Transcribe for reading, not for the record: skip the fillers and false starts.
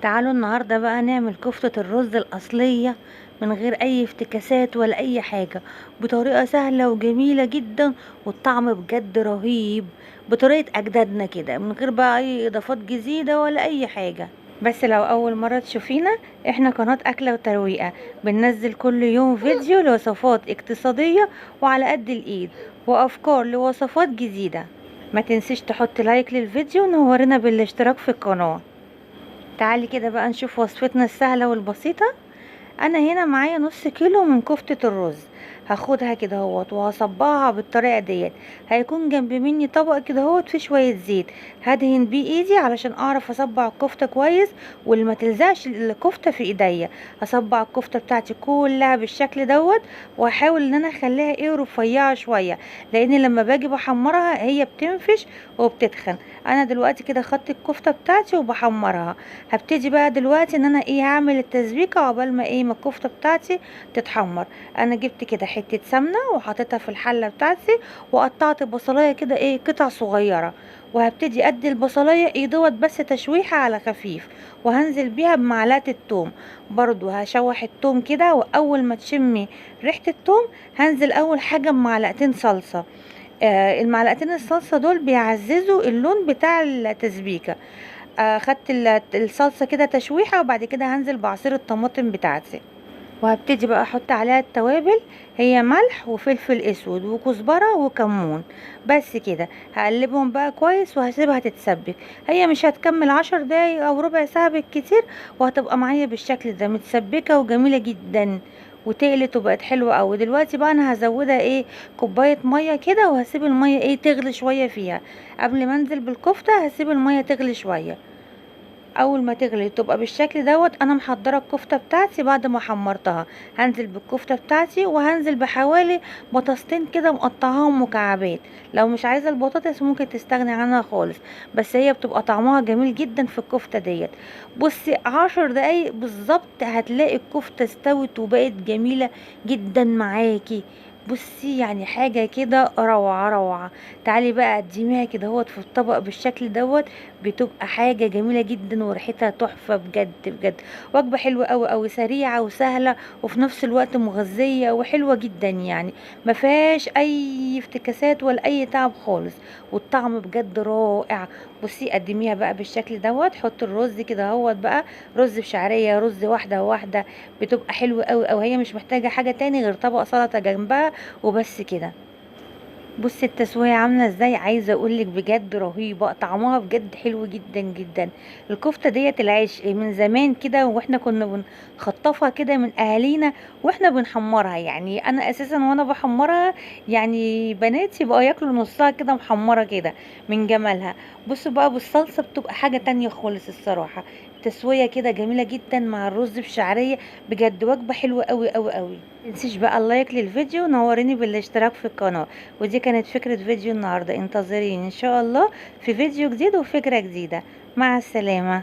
تعالوا النهاردة بقى نعمل كفتة الرز الأصلية من غير أي افتكاسات ولا أي حاجة، بطريقة سهلة وجميلة جدا، والطعم بجد رهيب، بطريقة أجدادنا كده، من غير بقى أي إضافات جديدة ولا أي حاجة. بس لو أول مرة تشوفينا، احنا قناة أكلة وترويقة، بننزل كل يوم فيديو لوصفات اقتصادية وعلى قد الإيد وأفكار لوصفات جديدة. ما تنسيش تحط لايك للفيديو ونورنا بالاشتراك في القناة. تعالي كده بقى نشوف وصفتنا السهلة والبسيطة. انا هنا معايا نص كيلو من كفتة الرز، هاخدها كده اهوت وهصبعها بالطريقة ديت. هيكون جنب مني طبق كده اهوت فيه شوية زيت، هدهن بيه ايدي علشان اعرف اصبع الكفتة كويس واللي ما تلزقش الكفتة في ايديا. هصبع الكفتة بتاعتي كلها بالشكل دوت، واحاول ان انا اخليها ايه رفيعة شوية، لان لما باجي بحمرها هي بتنفش وبتتخن. انا دلوقتي كده خدت الكفتة بتاعتي وبحمرها. هبتدي بقى دلوقتي ان انا ايه هعمل التسبيكة عقبال ما ايه ما الكفتة بتاعتي تتحمر. انا جبت كده حتة سمنة وحطيتها في الحلة بتاعتي، وقطعت البصلاية كده ايه قطع صغيرة، وهبتدي ادي البصلاية ايه دوت بس تشويحة على خفيف، وهنزل بيها بمعلقة التوم. برضو هشوح التوم كده، واول ما تشمي ريحة التوم هنزل اول حاجة بمعلقتين صلصة. المعلقتين الصلصة دول بيعززوا اللون بتاع التسبيكة. خدت الصلصة كده تشويحة، وبعد كده هنزل بعصير الطماطم بتاعتي، وهبتدي بقى احط عليها التوابل، هي ملح وفلفل اسود وكزبره وكمون بس كده. هقلبهم بقى كويس وهسيبها تتسبك، هي مش هتكمل 10 دقايق او ربع ساعة بالكتير، وهتبقى معايا بالشكل ده متسبكه وجميلة جدا، وتقلت وبقت حلوة قوي. دلوقتي بقى انا هزودها ايه كوباية مية كده، وهسيب المية ايه تغلي شوية فيها قبل ما انزل بالكفته. هسيب المية تغلي شوية، اول ما تغلي تبقى بالشكل دوت. انا محضرة الكفتة بتاعتي بعد ما حمرتها، هنزل بالكفته بتاعتي، وهنزل بحوالي بطاطستين كده مقطعاهم مكعبات. لو مش عايزه البطاطس ممكن تستغني عنها خالص، بس هي بتبقى طعمها جميل جدا في الكفتة ديت. بصي 10 دقايق بالظبط هتلاقي الكفتة استوت وبقت جميلة جدا معاكي. بصي يعني حاجة كده روعة روعة. تعالي بقى قدميها كده اهوت في الطبق بالشكل دوت، بتبقى حاجة جميلة جدا وريحتها تحفة بجد بجد. وجبة حلوة قوي قوي، سريعة وسهلة وفي نفس الوقت مغذية وحلوة جدا، يعني ما فيهاش اي افتكاسات ولا اي تعب خالص، والطعم بجد رائع. بصي قدميها بقى بالشكل دوت، حط الرز كده اهوت بقى، رز بشعرية، رز واحدة واحدة، بتبقى حلوة قوي قوي. هي مش محتاجة حاجة تاني غير طبق سلطة جنبها وبس كده. بصي التسوية عاملة ازاي، عايزة اقولك بجد رهيبة، طعمها بجد حلو جدا جدا. الكفتة ديت العيش من زمان كده، واحنا كنا بنخطفها كده من اهالينا واحنا بنحمرها. يعني انا اساسا وانا بحمرها يعني بناتي بقوا ياكلوا نصها كده محمرة كده من جمالها. بصوا بقى بالصلصة بتبقى حاجة تانية خالص الصراحة. التسوية كده جميلة جدا مع الرز بشعرية، بجد وجبة حلوة قوي قوي قوي. متنسيش بقى اللايك للفيديو، ونوريني بالاشتراك في القناة. ودي كانت فكرة فيديو النهاردة، انتظريني ان شاء الله في فيديو جديد وفكرة جديدة. مع السلامة.